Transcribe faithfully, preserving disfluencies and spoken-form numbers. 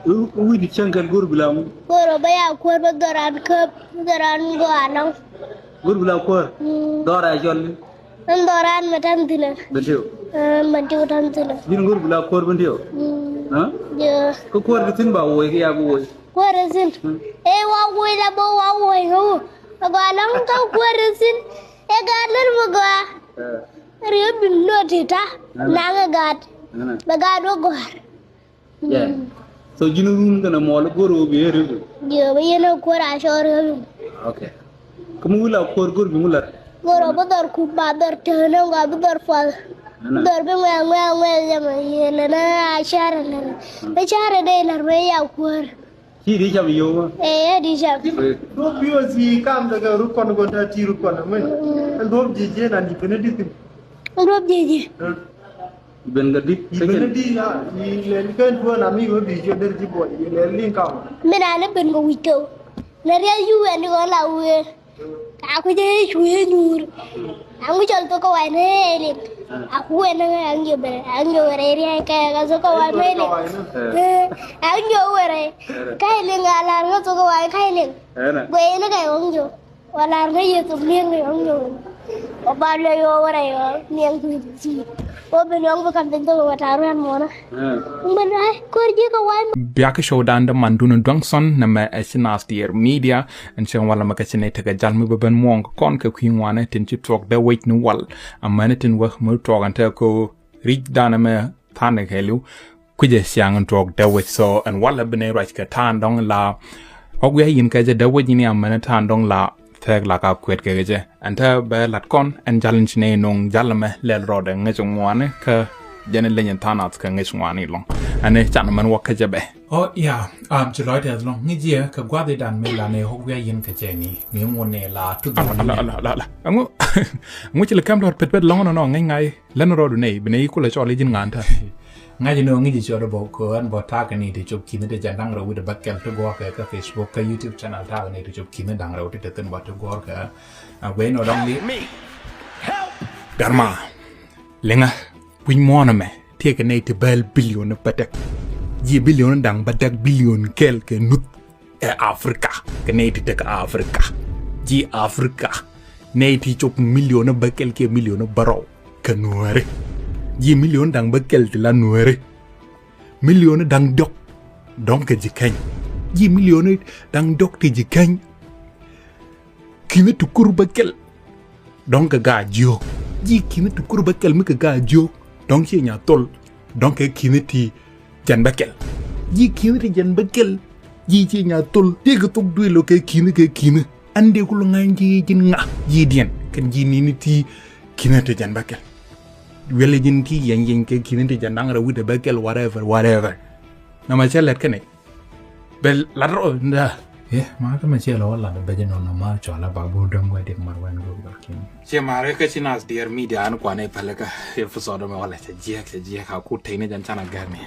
Wi̱i̱ di cäŋ kɛn go̱r bi la ŋu? Go̱r ɔ bä ya kuäär bä dhɔran käp, bä dhɔran gɔaa lɔŋ. Go̱r bi la kuäär? Mm. Dhɔra cɔl ni? Ɛn dhɔran mɛ ta̱n thi̱n ɛ. Bɛn tiw? Ɛn bɛn tiw ta̱n thi̱n ɛ. Ji̱n go̱r bi la kuäär bɛn tiw? Mm. Kä kuäär di thi̱n ba woc ki ya bi woc? Kuäär di thi̱n. Mm. Ee wa woc la bä wa woc ŋä wä. Bɛ gɔaa lɔŋ kä kuäär di thi̱n. Ee gaat lät bä gɔaa. Riöp bi nöt ti ta̱. Naŋ ɛ gaat. Bɛ gaat wä gɔ̱a̱r. Yeah. So ji̱n run kɛnɛ mɔɔl go̱r ɣöö bi ɣä ri̱w. Ji̱ ɣöö bi yɛn ɛ kuäär a cɔɔr ɣöö bi. Okay. Kä mi wi̱l a kuäär go̱r bi ŋu la̱t? Go̱r ɣöö bi dhɔr kup ma dhɔr tënä ŋɔa bi dhɔr puɔth. Bi dhɔr bi ŋuɛ̈ɛ̈ ŋuɛ̈ɛ̈ ŋuɛ̈ɛ̈ yɛmɛ yɛn lɛnɛ a cäärɛ lɛnɛ. Bi cäärɛ dee la̱r wee ya kuäär. Ci di cam yio̱w ma? Ee, di cam. Duɔ̱p P O C kam tekɛ rut kɔn kɔn ta ti rut kɔn min. Ɛn duɔ̱p ji̱ ji̱ nan ji̱ ben di thi̱n. Duɔ̱p ji̱ ji̱. Ben ka di. I̱ ben di ya, i̱ lɛl kɛn tuɔn ami wä bi ciö der ji̱ buɔy, i̱ lɛl liŋ kam. Min ani ben kɛ wi̱c kɛ wä. Nɛ rial yu ɛn di kɔn la wee. Ka ku jɛ cu yɛ nyuur. An ku cɔl thok kɛ wa̱i̱ ni liŋ. A ku ɛn ni an jɛ bɛrɛ, an jɛ wɛrɛ rial kɛ ka thok kɛ wa̱i̱ ni liŋ. An jɛ wɛrɛ. Ka liŋ a lar ŋä thok kɛ wa̱i̱ ka liŋ. Guɛ ni kɛ wä jɛ. Wala ŋäc yɛ thok niɛŋ ni ɣɔ̱ŋ yɛ wä. Wä ba lɛ yɔ wä rɛy ɣɔ̱ niɛŋ thuc thi̱i̱. Wä bi niɔ̱ŋ bi ka̱m piny thok wä ta̱a̱ ruɛn muɔ̱nä. Ŋun ben ay ko̱r ji̱ kɛ wa̱i̱. Biakä show dan dä man dun duaŋ thɔn nɛ mɛ ɛ ci Naath Diɛɛr Media. Ɛn cieŋ walɛ mɛ kɛ ci nɛy tekɛ jal mi bä ben muɔ̱ɔ̱ŋ kɛ kɔn kɛ kui̱ ŋuanɛ tin ci tuɔɔk dee wec ni wal. Amäni tin wä mi tuɔɔk ɛn tekɛ ko̱ ri̱c danɛ mɛ tha̱a̱n kɛ li̱w. Kui̱cɛ ciaŋ in tuɔɔk dee wec, so ɛn walɛ bi nɛy ruac kɛ ta̱a̱n dɔ̱ŋ la. Ɣɔk wi̱i̱ a yin kɛ jɛ dee wec in yam mɛn ta̱a̱n dɔ̱ŋ la. Thɛɛk la ka kuɛt kɛ jɛ ɛn te bɛ lat kɔn ɛn jal in ci nɛy nuŋ jal mɛ lɛl rɔɔdɛ ŋäc ŋuani kä jɛn in leny in tha̱a̱n ath kɛ ŋäc ŋuani lɔŋ. Ɛn can mɛn wä kä jɛ bɛ. Ɔ ya, am ci lɔc tɛth lɔŋ ŋi̱ jiɛ kɛ gua̱th idan mi la nɛy ɣɔk wi̱i̱ a yin kɛ jɛ ni mi ŋun ni la tuth. Ala ala ala ala. Ɛŋu ɛŋu ci lɛ kɛm lɔr pet pet lɔŋ nɔ nɔ ŋäc ŋa̱c. Lɛn rɔɔdu nɛy bi nɛy kulɛ cɔl i̱ ji̱n ŋa̱a̱n ta̱a̱. Ŋa̱c ni ɣöö ŋi̱c i̱ cɔl i̱ bä kɛ ɣän bä ta̱a̱ kɛ ni ti cop ki̱ni ti jɛn da̱ŋ rɛw wi̱cdɛ bäkɛl ti guɔ̱ɔ̱rkɛ kä Facebook kä YouTube channel ta̱a̱ kɛ ni ti cop ki̱ni da̱ŋ rɛw ti te thi̱n bä ti guɔ̱ɔ̱rkɛ. A guey nɔ dɔ̱ŋ di. Garma liŋä wi̱c muɔ̱ɔ̱n ɛmɛ tiɛɛkɛ nɛy ti bäl bilion bädäk. Ji̱ bilion da̱ŋ bädäk bilion kɛl kɛ nuth. Ɛ Africa kɛ nɛy ti tek Africa. Ji̱ Africa nɛy ti cop milion bäkɛl kiɛ milion bärɔw kɛ nuääri. Ji̱ milion da̱ŋ bäkɛl ti la nuääri. Milion da̱ŋ diɔ̱k dɔ̱ŋ kɛ ji̱ keny. Ji̱ milion da̱ŋ diɔ̱k ti ji̱ keny. Ki̱ni ti kur bäkɛl dɔ̱ŋ kɛ gaa jiök. Ji̱ ki̱ni ti kur bäkɛl mi kɛ gaa jiök dɔ̱ŋ ciɛ nya thol dɔ̱ŋ kɛ ki̱ni ti jɛn bäkɛl. Ji̱ ki̱ni ti jɛn bäkɛl ji̱ ciɛ nya thol. Ji̱ kɛ thok duël ɔ kɛ ki̱ni kɛ ki̱ni. Ɛn dee kul ŋa̱ny ji̱ ji̱n ŋa ji̱ diɛn kɛn ji̱ ni̱ni ti ki̱ni ti jɛn bäkɛl. Wiɛlɛ ji̱n ki yɛny yɛny kɛ ki̱ni ti jɛn da̱ŋ rɛw wi̱cdɛ bäkɛl whatever whatever. Nɔmɔ cɛ lɛt kɛnɛ. Bɛ lat rɔ nda. Ye ma kä mɛ ciɛ lɔ wä lat bɛ jɛ nɔnɔ ma cɔala ba go̱o̱r däŋ wɛ dik mar wɛn go̱o̱r gal ki̱n. Ciɛ mar kä ci Naath Diɛɛr Media an kuanɛ pälɛ kä episode mɛ wala cɛ jiɛk cɛ jiɛk a ku tey ni jɛn canɛ gɛr ni.